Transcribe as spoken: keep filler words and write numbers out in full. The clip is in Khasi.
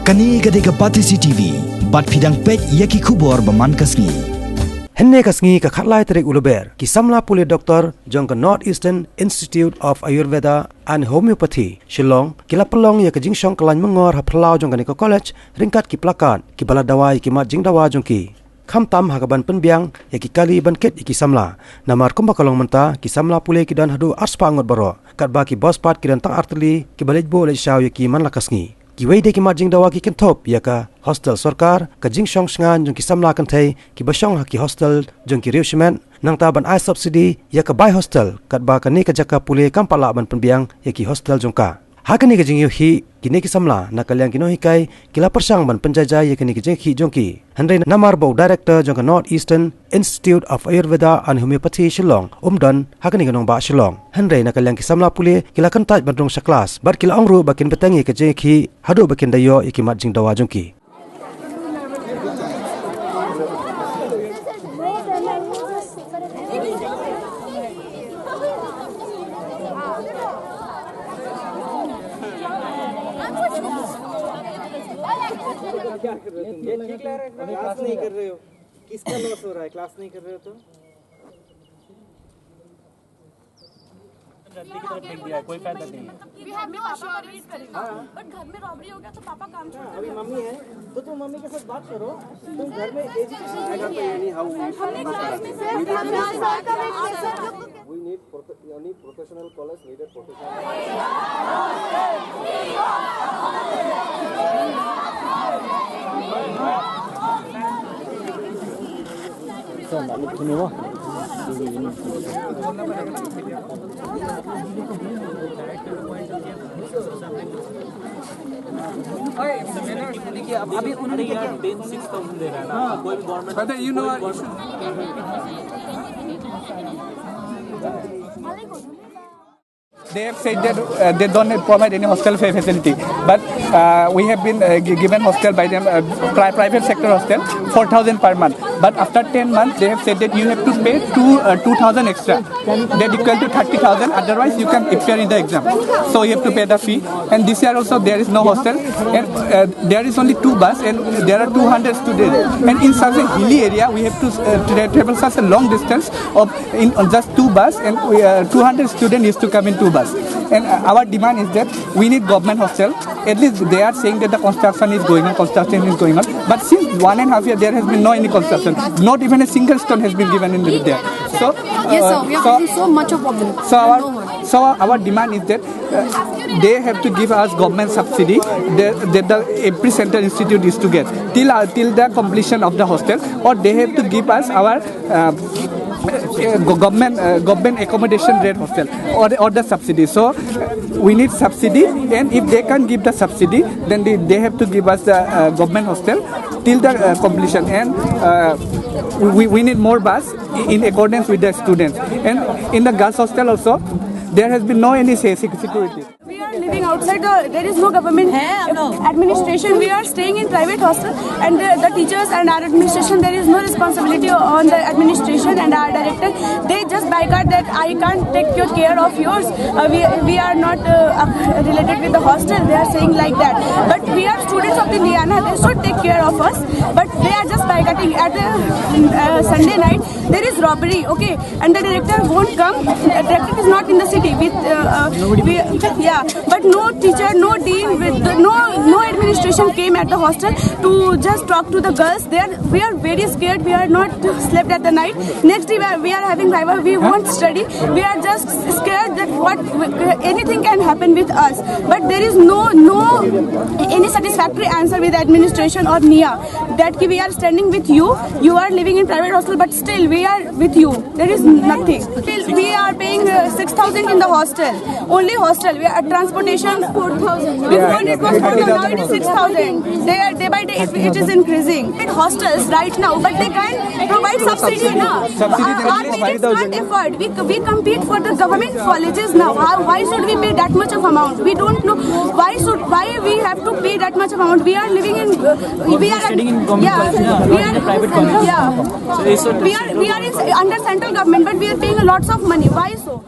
Kane ka dei ka Batesi T V, bad phi dang peit ïa ki khubor ba man ka sngi. Hynne ka sngi ka khatlai tarik u Lber, ki samla pule doktor jong ka North Eastern Institute of Ayurveda and Homeopathy, Shillong, ki la pynlong ïa ka jingshong kyllaiñ myngor ha phyllaw jong kane ka college, ryngkat ki placard, kiba la dawa ïa ki mat jingdawa jong ki. Khamtam ha kaban pynbiang ïa ki kali ban kit ïa ki samla. Namar kumba ka long mynta, ki samla pule ki don haduh arspah ngut baroh, katba ki bos pat ki don tang artylli, kiba leit buh leit shaw ïa ki man la ka sngi. Kiwei de ki mat jingdawa ki kynthup ïa ka hostel sorkar, ka jingshong shngaiñ jong ki samla kynthei kiba shong ha ki hostel jong ki riew shimet, nangta ban ai subsidy ïa ka bai hostel, katba kane ka jaka pule kam pat lah ban pynbiang ïa ki hostel jong ka. Ha kane ka jingïohi, kine ki samla na ka liang ki nonghikai ki la pyrshang ban pynjaijai ïa kane ka jingkhih jong ki. Hynrei namar ba u director jong ka North Eastern Institute of Ayurveda and Homeopathy Shillong um don ha kane ka nongbah Shillong, hynrei na ka liang ki samla pule ki la kyntait ban rung sha klas, bad ki la ong ruh ba kin bteng ïa ka jingkhih haduh ba kin da ïoh ïa ki mat jingdawa jong ki. क्या कर रहे हो तुम? ये क्लास नहीं कर रहे हो? किसका लॉस हो रहा है? क्लास नहीं कर रहे हो तो? लड़की की तरफ फेंक दिया है, कोई फायदा नहीं है। We have no assurance करेगा। हाँ। But घर में रॉबरी हो गया तो पापा काम छोड़ अभी देंगे। मम्मी है, तो तुम मम्मी के साथ बात करो। तुम घर में एजुकेशन नहीं है। हमने क्लास में से We need profe-, any professional college needed professional. अभी उन्होंने क्या किया? Ten six thousand दे रहा है ना, कोई भी गवर्नमेंट, brother, you know कोई our गवर्नमेंट issue. They have said that uh, they don't provide any hostel fa- facility, but uh, we have been uh, gi- given hostel by them, uh, pri- private sector hostel, four thousand per month. But after ten months, they have said that you have to pay two uh, two thousand extra. That equal to thirty thousand. Otherwise, you can appear in the exam. So you have to pay the fee. And this year also there is no hostel. And uh, there is only two bus, and there are two hundred students. And in such a hilly area, we have to uh, tra- travel such a long distance of in on just two bus, and we, uh, two hundred students used to come in two bus. And uh, our demand is that we need government hostel. At least they are saying that the construction is going on, construction is going on. But since one and a half year, there has been no any construction. Not even a single stone has been given in there. So, Yes, sir. uh, We are so, facing so much of problem. So But our, no one. so our demand is that uh, they have to give us government subsidy. That, that the every central institute is to get till uh, till the completion of the hostel, or they have to give us our uh, uh, go- government uh, government accommodation rate hostel, or or the subsidy. So uh, we need subsidy, and if they can't give the subsidy, then they, they have to give us the uh, government hostel till the uh, completion, and uh, we, we need more bus in accordance with the students. And in the girls hostel also, there has been no any se- sec- security. We are living outside the, there is no government administration. We are staying in private hostel, and the, the teachers and our administration, there is no responsibility on the administration and our director. They just bycard that I can't take your care of yours. Uh, we, we are not uh, up- related with the hostel. They are saying like that. But we are students of the Liana. They should take care of us. But they are just bycarding at the uh, Sunday night. There is robbery, okay, and the director won't come. The director is not in the city. With uh, uh, we, yeah, but no teacher, no dean, with the, no no administration came at the hostel to just talk to the girls. There we are very scared. We are not slept at the night. Next day we are, we are having viva. We won't study. We are just scared that what anything can happen with us. But there is no no any satisfactory answer with administration or Nia that ki we are standing with you. You are living in private hostel, but still we are with you. There is nothing. Still, we are paying uh, six thousand in the hostel. Only hostel. We are transportation four thousand. Before it was four thousand, now it is six thousand. Day, day by day, it, it is increasing. In hostels right now, but they can't provide subsidy now. Subsidy. Our parents can't afford. We, we compete for the government colleges now. How, why should we pay that much of amount? We don't know why should why we have to pay that much amount. We are living in uh, we are studying in government yeah, college, no? We are in a private college. Yeah. So it's not We are we are in, under central government, but we are paying lots of money. Why so?